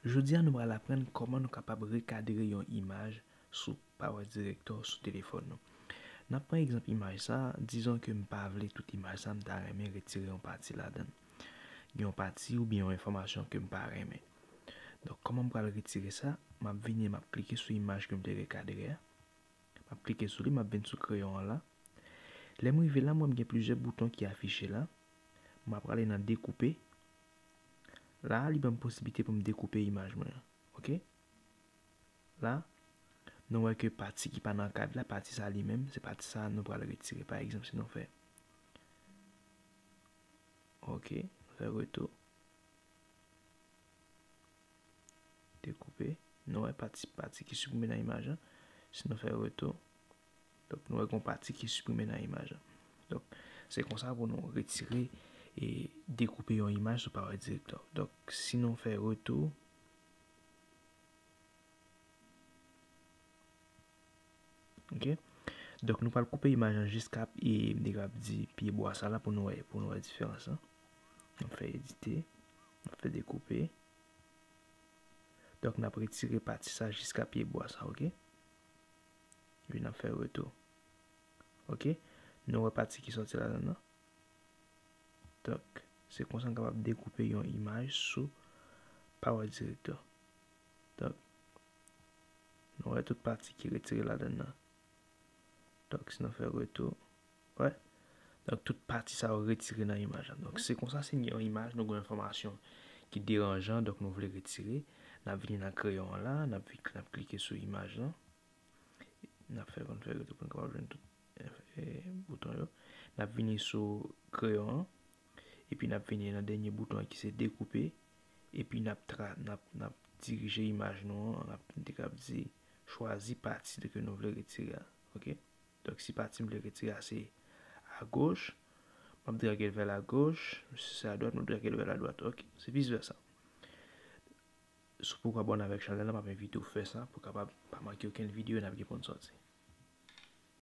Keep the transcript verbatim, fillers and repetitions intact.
Jodi a nou pral aprann kòman nou kapab rekadre yon imaj sou PowerDirector sou telefòn nou. N ap pran egzanp imaj sa, dizon ke m pa vle tout imaj sa, m ta renmen retire yon pati ladan l. Gen yon pati oubyen yon enfòmasyon ke m pa renmen. Donk, kòman m pral retire sa? M ap vini, m ap klike sou imaj ke m te rekadre a. M ap klike sou li, m ap vin sou kreyon an la. Lè m rive la, m wè m gen plizyè bouton ki afiche la. M ap prale nan dekoupe. La, li ban m posiblite pou m dekoupe imaj mwen an. Oke? La, nou wè ke pati ki pa nan kad la, pati sa li menm, se pati sa nou pral retire. Pa egzanp, si nou fè, oke, nou fè retou. Dekoupe. Nou wè pati, pati ki siprime nan imaj la. Si nou fè retou, donk, nou wè gon pati ki siprime nan imaj la. Donk, se konsa pou nou retire e dekoupe yon imaj sou PowerDirector. Donk, si nou fè retou, oke? Donk, nou pral koupe imaj lan jiska, e, m te kab di pye bwa sa la pou nou wè, pou nou wè diferans lan. N ap fè edite, n ap fè dekoupe. Donk, n ap retire pati sa jiska pye bwa sa, oke? Epi n ap fè retou. Oke? Nou wè pati ki sòti ladan nan. Donk, se konsa n kapab dekoupe yon imaj sou PowerDirector. Donk, nou wè tout pati ki retire ladan nan. Donk, si nou fè retou, wè. Donk, tout pati sa yo retire nan imaj la. Donk, se konsa, si n gen yon imaj, nou gen yon enfòmasyon ki deranjan, donk nou vle retire, n ap vini nan kreyon an la, n ap vi-, n ap klike sou imaj lan. N ap fè, konn fè retou pou n kapab jwenn tout, e, e, bouton yo. N ap vini sou kreyon an, epi n ap vini nan dènye bouton an ki se dekoupe, epi n ap tra-, n ap, n ap dirije imaj nou an, n ap, m te kab di, chwazi pati de ke nou vle retire a, oke? Donk, si pati m vle retire a se agoch, m ap drage l vè lagoch, si se adwat, m ap drage l vè ladwat, oke? Se vis vèsa. Si w poko abòne avèk chanèl la, m ap envite w fè sa pou w kapab pa manke okenn videyo n ap gen pou n sòti.